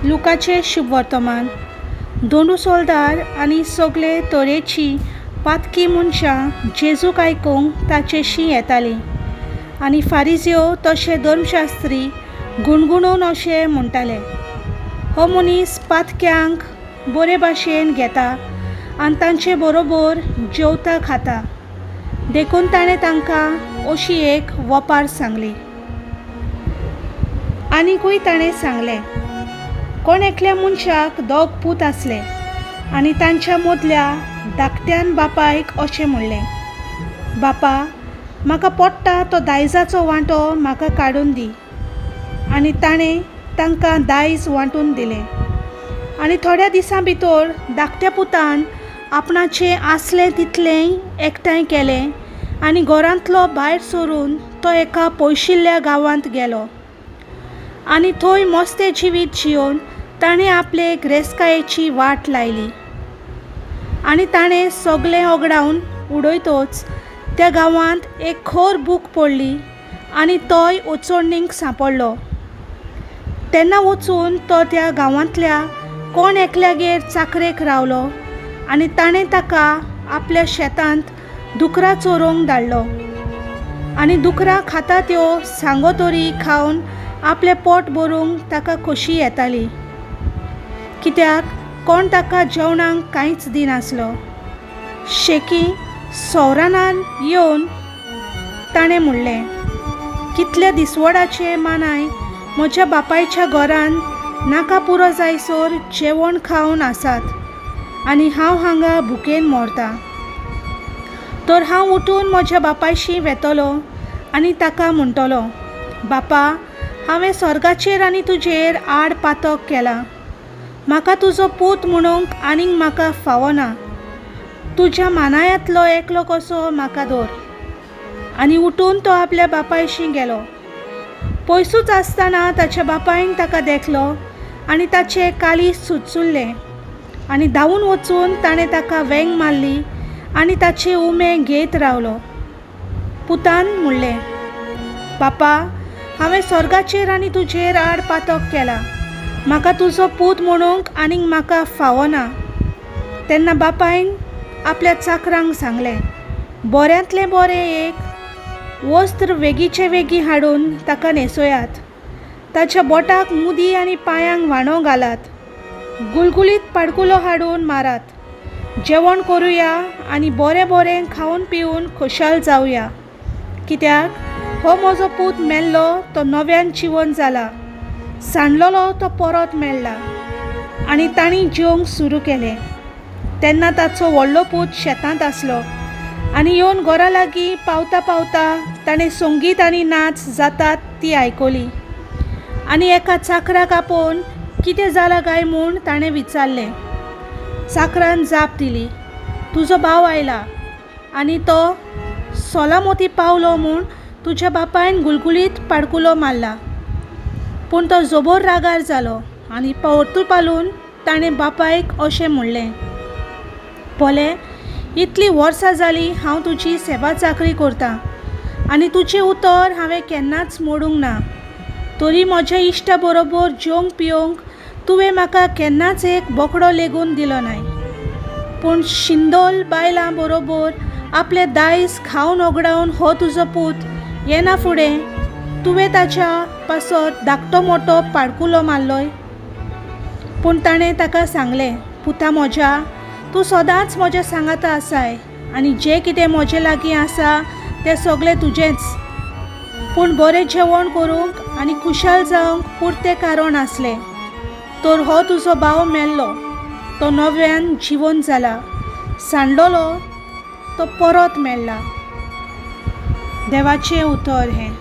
लुकाचें शुभवर्तमान. दोनू सोल्दार आनी सगळे तरेचीं पातकी मनशां जेजूक आयकूंक ताचेशी येतालीं आनी फारिज्यो तशें धर्मशास्त्री गुणगुणून अशें म्हणटाले, हो मनीस पातक्यांक बरे भाशेन घेता आनी तांचे बरोबर जेवता खाता. देखून ताणें तांकां अशी एक वपार सांगली. आनिकूय ताणें सांगलें, कोण एकल्या मनशाक दोग पूत आसले आनी तांच्या मदल्या धाकट्यान बापायक अशें म्हणलें, बापा, म्हाका पडटा तो दायजाचो वांटो म्हाका काडून दी. आनी ताणें तांकां दायज वांटून दिलें. आनी थोड्या दिसां भितर धाकट्या पुतान आपणाचें आसलें तितलेंय एकठांय केलें आनी घरांतलो भायर सरून तो एका पयशिल्ल्या गांवांत गेलो. आनी थंय मस्तें जिवीत जियोवन ताणें आपले ग्रेस्कायेची वाट लायली. आनी ताणें सगलें ओगडावन उडयतच त्या गांवांत एक खर भूक पडली आनी तोय उचोडणीक सांपडलो. तेन्ना वचून तो त्या गांवांतल्या कोण एकल्यागेर चाकरेक रावलो आनी ताणें ताका आपल्या शेतांत दुकरां चरोवंक धाडलो. आनी दुकरां खाता त्यो सांगो तरी खावन आपलें पोट भरूंक ताका खोशी येताली, कित्याक कोण ताका जेवणाक कांयच दिनासलो. शेकी सवरानान येवन ताणें म्हणलें, कितले दिसवडाचे मानाय म्हज्या बापायच्या घरांत नाका पुरो जायसर जेवण खावन आसात आनी हांव हांगा भुकेन मरतां. तर हांव उठून म्हज्या बापायशी वेतलो आनी ताका म्हणटलो, बापा, हांवें स्वर्गाचेर आनी तुजेर आड पातक केलां. म्हाका तुजो पूत म्हणूंक आनीक म्हाका फावना. तुज्या मानायांतलो एकलो कसो म्हाका धर. आनी उठून तो आपल्या बापायशी गेलो. पयसूच आसतना ताच्या बापायन ताका देखलो आनी ताचें काळीज सुचुल्लें आनी धांवून वचून ताणें ताका वेंग मारली आनी ताचे उमे घेयत रावलो. पुतान म्हणलें, बापा, हांवें स्वर्गाचेर आनी तुजेर आड पातक केलां. म्हाका तुजो पूत म्हणूंक आनीक म्हाका फावना. तेन्ना बापायन आपल्या चाकरांक सांगलें, बऱ्यांतलें बरें एक वस्त्र वेगीचे वेगीं हाडून ताका न्हेसयात. ताच्या बोटाक मुदी आनी पांयांक व्हाणो घालात. गुलगुलीत पाडकुलो हाडून मारात. जेवण करुया आनी बरें बरें खावन पिवन खोशाल जावया. कित्याक हो म्हजो पूत मेल्लो तो नव्यान जिवन जाला, सांडलेलो तो परत मेळ्ळा. आनी तांणी जेवंक सुरू केलें. तेन्ना ताचो व्हडलो पूत शेतांत आसलो आनी येवन घरा लागीं पावता पावता ताणें संगीत आनी नाच जातात ती आयकली आनी एका चाकराक आपोवन कितें जालां काय म्हूण ताणें विचारलें. चाकरान जाप दिली, तुजो भाव आयला आनी तो सोलामोती पावलो म्हूण तुज्या बापायन गुलगुलीत पाडकुलो मारला. पूण तो जबर रागार जालो आनी परतुपालून ताणें बापायक अशें म्हणलें, पळे, इतलीं वर्सां जालीं हांव तुजी सेवा चाकरी करतां आनी तुजें उतर हांवें केन्नाच मोडूंक ना. तरी म्हज्या इश्टा बरोबर जेवंक पिवंक तुवें म्हाका केन्नाच एक बोकडो लेगून दिलो नाय. पूण शिंदोल बायलां बरोबर आपलें दायज खावन ओगडावन हो तुजो पूत येना फुडें तुवें ताच्या पासत धाकटो मोटो पाडकुलो मारलोय. पूण ताणें ताका सांगलें, पुता म्हज्या, तूं सदांच म्हज्या सांगाता आसाय आनी जें कितें म्हजे लागीं आसा तें सगळें तुजेंच. पूण बरें जेवण करूंक आनी खुशाल जावंक पुरतें कारण आसलें. तर हो तुजो भाव मेल्लो, तो नव्यान जिवन जाला, सांडलेलो तो परत मेळ्ळा. देवाचें उतर हें.